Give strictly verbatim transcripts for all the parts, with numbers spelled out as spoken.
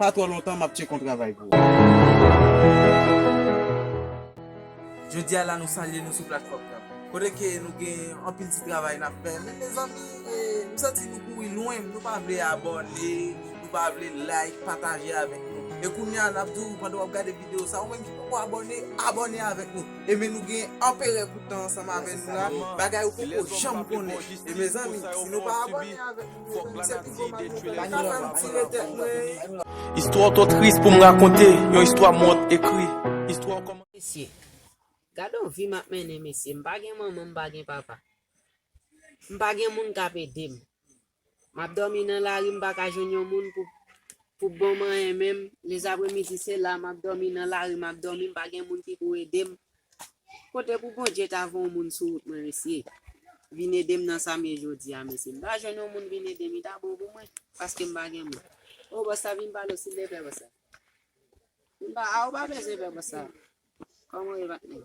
Pa twò lontan, m ap tcheke yon travay pou ou. Jodi a la, nou salye nou sou platfòm nan. Kote ke nou gen anpil ti travay n ap fè. Men mezanmi, eh, m santi nou kouri lwen, nou pa vle abòne, nou pa vle like, pataje avèk nou. E kounye a, n ap di w, pandan w ap gade videyo sa, ou menm ki poko abòne, abòne avèk nou. E men nou gen Anperè Koutan ansanm avè nou la. Bagay ou poko janm konnen. E mezanmi, si nou pa abòne avèk nou, mezanmi, se pi gwo mal nou fè. N ap fè m tire tèt mwen. Istwa w twò tris pou m rakonte, yon istwa m wont ekri. Istwa w kòman. Mesye, gade yon vi m ap mennen, mesye. M pa gen manman, m pa gen papa. M pa gen moun k ap ede m. M ap dòmi nan lari, m pa ka jwenn yon moun pou, pou ban m anyen menm. Lezapremidi, se la, m ap dòmi nan lari, m ap dòmi, m pa gen moun ki pou ede m. Kote pou Bondye ta voye yon moun sou wout mwen, mesye? Vin ede m nan sa m ye jodi a, mesye. M pa jwenn yon moun vin ede m, li ta bon pou mwen, paske m pa gen moun. O, bòs la vin pale w, silvouplè, bòs la. M pa, a, ou pa bezwen pè, bòs la. Kòman w ye, patnè?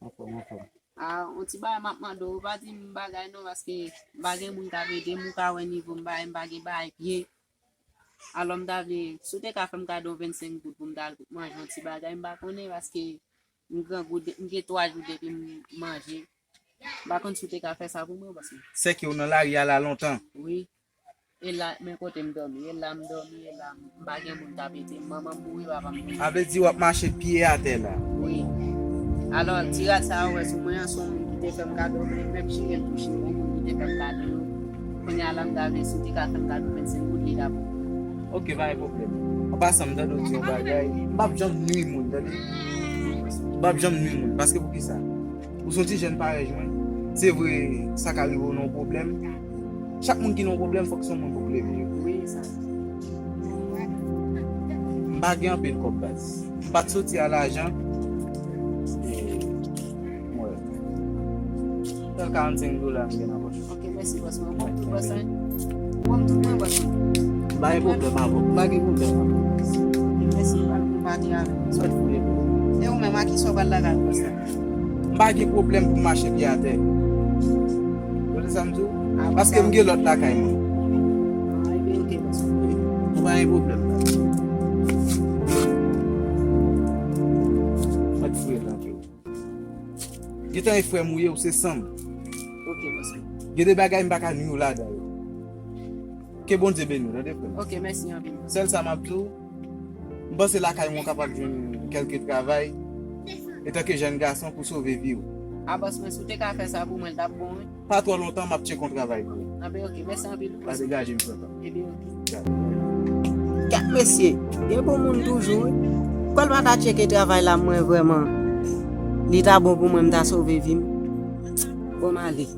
Anfòm, anfòm. A, yon ti bagay m ap mande w, ou pa di m bagay non, paske m pa gen moun k ap ede m, ou ka wè nivo m, bagay, m pa gen bagay pye. Alò, m ta vle, si w te ka fè m kado vennsenk goud pou m ta al manje yon ti bagay, m pa konnen, paske m grangou, de- m gen twa jou depi m manje. M pa konn si w te ka fè sa pou mwen, bòs mwen. Sèke w nan lari a la lontan? Wi. E la, men kote m dòmi. E la m dòmi, e la m pa gen moun k ap ede m. Manman m mouri, papa m mouri. A vle di w ap mache pye atè la? Wi. Alò, ti rad sa a ou wè sou mwen an, se yon moun ki te fè m kado, men menm chire l tou chire, yon moun ki te fè m kado yo. Kounye a la, m ta vle, si w te ka fè m kado vennsenk goud, li ta bon. Ok, pa gen pwoblèm. An pasan, m tande w di yon bagay. M p ap janm nwi moun, tande? M p ap janm nwi moun. Paske poukisa? Ou se yon ti jèn parèy mwen. Se vre, sa ka rive w nan yon pwoblèm. Chak moun ki nan yon pwoblèm, fòk se yon moun pou k leve yo. Wi, sa. M pa gen anpil kòb, baz. M pa t soti a lajan. E, mwen. Sèl karannsenk dola m gen nan pòch. Ok, mèsi, bòs mwen. Ou konn tout, bòs mwen. Ou konn tout mwen, bòs mwen. M pa gen pwoblèm avè w. M pa gen pwoblèm avè w. Mèsi, m pral konpati avè w. Sòt fouye. E ou menm, a kisa w pral lakay bòs la? M pa gen pwoblèm pou m mache pye atè. Ou tande sa m di w? Paske m gen lòt lakay mwen. A, ebyen, ok, bòs. Ou pa gen pwoblèm la. Mèt fouye l anpil. Gentan e frè m ou ye, ou se san m. Ok, bòs. Gen de bagay m pa ka nwi w ladan yo. Ke Bondye beni w, tande, frè m. Ok, mèsi anpil. Sèl sa m ap di w, m panse lakay mwen w kapab jwenn kèlke travay, etanke jèn gason, pou sove vi w. A, bòs mwen, si w te ka fè sa pou mwen, l t ap bon, wi. Pa twò lontan, m ap tcheke yon travay pou ou. Anben, ok, mèsi anpil. Pa degaje m, frè pa m. Ebyen, ok. Gad mesye, gen bon moun toujou, wi. Kwè l pa ta tcheke travay la, mwen vrèman, li ta bon pou mwen, m ta sove vi m. Bon, m ale.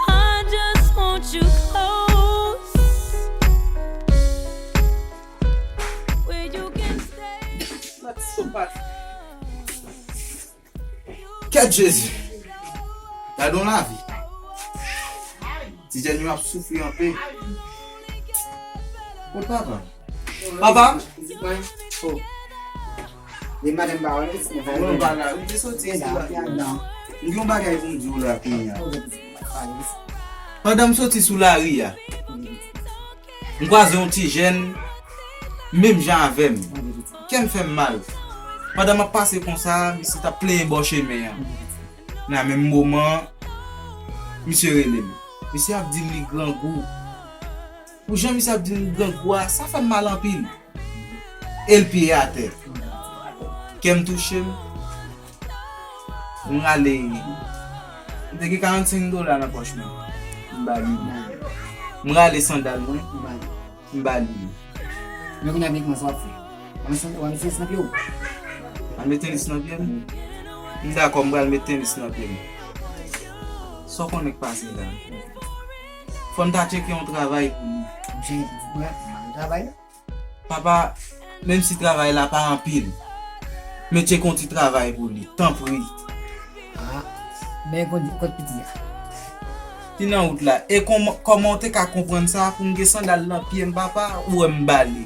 I just want you close, where you can stay. Kèt Jezi! Gade yon lavi! Ti jèn yo ap soufri anpil. Kot papa? Papa! Oh. Demen maten m pa wè l, m pa la, m te soti isi la. M gen yon bagay pou m di w la kounye a. Pandan m soti sou lari a, m kwaze yon ti jèn, menm jan avè m. Kè m fè m mal. Pandan m ap pase konsa, misye t ap plenyen bò chemen an. Nan menm moman, misye rele m. Misye ap di m li grangou. Pou jan misye ap di m li grangou a, sa fè m mal anpil. E l pye atè. Kè m touche m. M rale, m te gen karannsenk dola nan pòch mwen. M ba li. M rale sandal mwen. M ba li. Men kounye a, men kòman sa w ap fè? W ap met, w ap met tenis nan pye w? W ap met tenis nan pye m? M dakò, m pral met tenis nan pye m. Sa w konnen k pase la? Fò m ta tcheke yon travay pou li. Mwen, travay la? Papa, menm si travay la pa anpil, men tcheke yon ti travay pou li, tanpri. Ah, men kote, kote piti a? Li nan wout la. E kòman, kòman w te ka konprann sa pou m gen sandal nan pye m, papa, ou wè m ba li?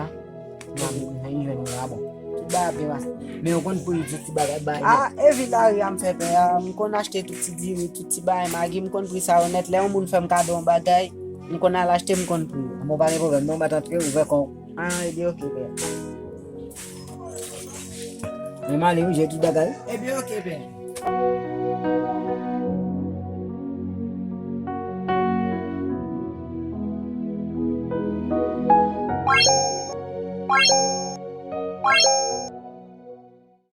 la. Mwen jwenn la bon. Tout bagay ap byen pase. Men ou konn pri tout ti bagay bay. Ah, evi lari a m fè pè a. M konn achte tout ti diri, tout ti bagay magi, m konn pri sa yo nèt. Lè yon moun fè m kado yon bagay, m konn al achte, m konn pri. Bon, pa gen pwoblèm, non, m ap antre, ouvè kò w. Ah, ebyen, oke, pè. Men m ale, wi, jere tout bagay. Ebyen, oke, pè.